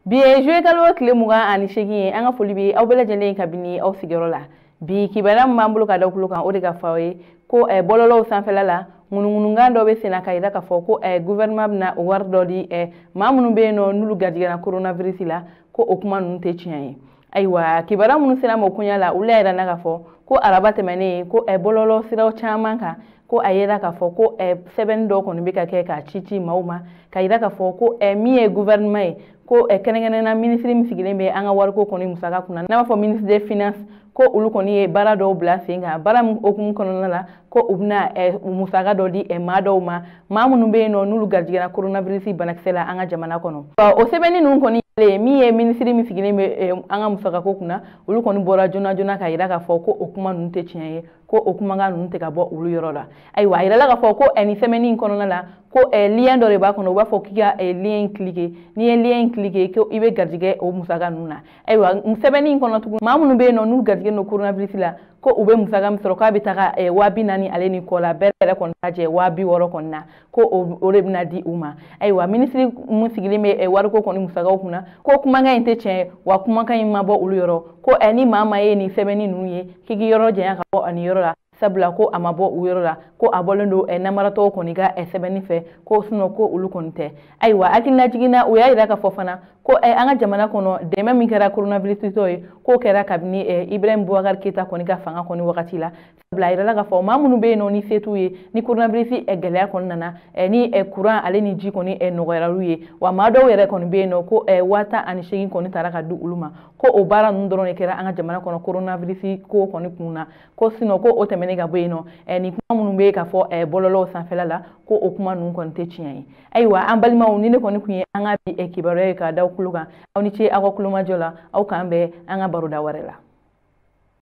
Bi ye juillet kalo tile 28 ye. An ka foli bɛ aw bɛɛ lajɛlen kabini aw sigiyɔrɔ la. Bi kibaruya min b'an bolo ka da tulo kan, o de ka fɔ aw ye ko bɔlɔlɔw sanfɛla la, ŋunuŋunukan dɔ bɛ senna ka yira k'a fɔ ko gouvernement bɛna wari dɔ di maa minnu bɛ yen nɔ n'olu garijɛgɛra coronavirus la, ko o kuma ninnu tɛ tiɲɛ ye. Ayiwa, kibaruya minnu sera ma o koɲɛ la, olu y'a yira n na k'a fɔ ko araba tɛmɛnen ko bɔlɔlɔ siraw caman kan, ko a yera k'a fɔ ko sɛbɛnni dɔw kɔni bɛ ka kɛ k'a ci ci maaw ma, ka yira k'a fɔ ko min ye gouvernement ye, ko kɛrɛnkɛrɛnnenya minisiri min sigilen bɛ an ka wariko kɔni musaka kunna, n'a b'a fɔ ministre des Finances, ko olu kɔni ye baara dɔw bila sen kan. Baara min hukumu kɔnɔna la, ko u bɛna musaka dɔ di maa dɔw ma, maa minnu bɛ yen nɔ n'olu garijɛgɛra coronavirus banakisɛ la an ka jamana kɔnɔ. O sɛbɛnni ninnu kɔni, min ye minisiri min sigilen bɛ an ka musakako kunna, olu kɔni bɔra joona joona ka yira k'a fɔ ko o kuma ninnu tɛ tiɲɛ ye, ko o kumakan ninnu tɛ ka bɔ olu yɔrɔ la. Ayiwa, a yirala k'a fɔ ko nin sɛbɛnni in kɔnɔna la, ko lien dɔ de b'a kɔnɔ, u b'a fɔ k'i ka lien in cliquer, n'i ye lien in cliquer, ko i bɛ garijɛgɛ o musaka ninnu na. Ayiwa, sɛbɛnni in kɔnɔ tugun, maa minnu bɛ yen nɔ n'u garijɛgɛ don coronavirus la, ko u bɛ musaka min sɔrɔ, k'a bɛ taga 40 000 ale ni kɔ la, bɛɛ yɛrɛ kɔni ta jɛ 60 000 kɔni na, ko o de bɛna di u ma. Ayiwa, minisiri mun sigilen bɛ wariko kɔni musakaw kunna, ko kumakan in tɛ tiɲɛ ye, wa kumakan in ma bɔ olu yɔrɔ, ko ni maa maa ye nin sɛbɛnni ninnu ye, k'i k'i yɔrɔ janya ka bɔ nin yɔrɔ la, sabula ko a ma bɔ u yɔrɔ la, ko a bɔlen don namaratɔw kɔni ka sɛbɛnni fɛ, ko sinon ko olu kɔni tɛ. Ayiwa, hakilinajiginna, u y'a yira k'a fɔ fana ko an ka jamana kɔnɔ, dɛmɛ min kɛra coronavirus tɔ ye, k'o kɛra kabini Ibrahim Boubacar Keita kɔni ka fanga kɔni wagati la, sabula a yirala k'a fɔ maa minnu bɛ yen nɔ ni se t'u ye, ni coronavirus gɛlɛya kɔni nana, ni courant ale ni ji kɔni nɔgɔyara olu ye, wa maa dɔw yɛrɛ kɔni bɛ yen nɔ ko 18 000 kɔni taara ka di olu ma, ko o baara ninnu dɔrɔn de kɛra an ka jamana kɔnɔ coronavirus ko kɔni kun na, ko sinon ko o tɛmɛnen ka bɔ yen nɔ, nin kuma minnu bɛ ka fɔ bɔlɔlɔw sanfɛla la, ko o kuma ninnu kɔni tɛ tiɲɛ ye. Ayiwa, an balimaw, ni ne kɔni tun ye an ka bi kibaruya ye k'a da kulo kan, aw ni ce aw ka kulomajɔ la. Aw k'an bɛn an ka baroda wɛrɛ la.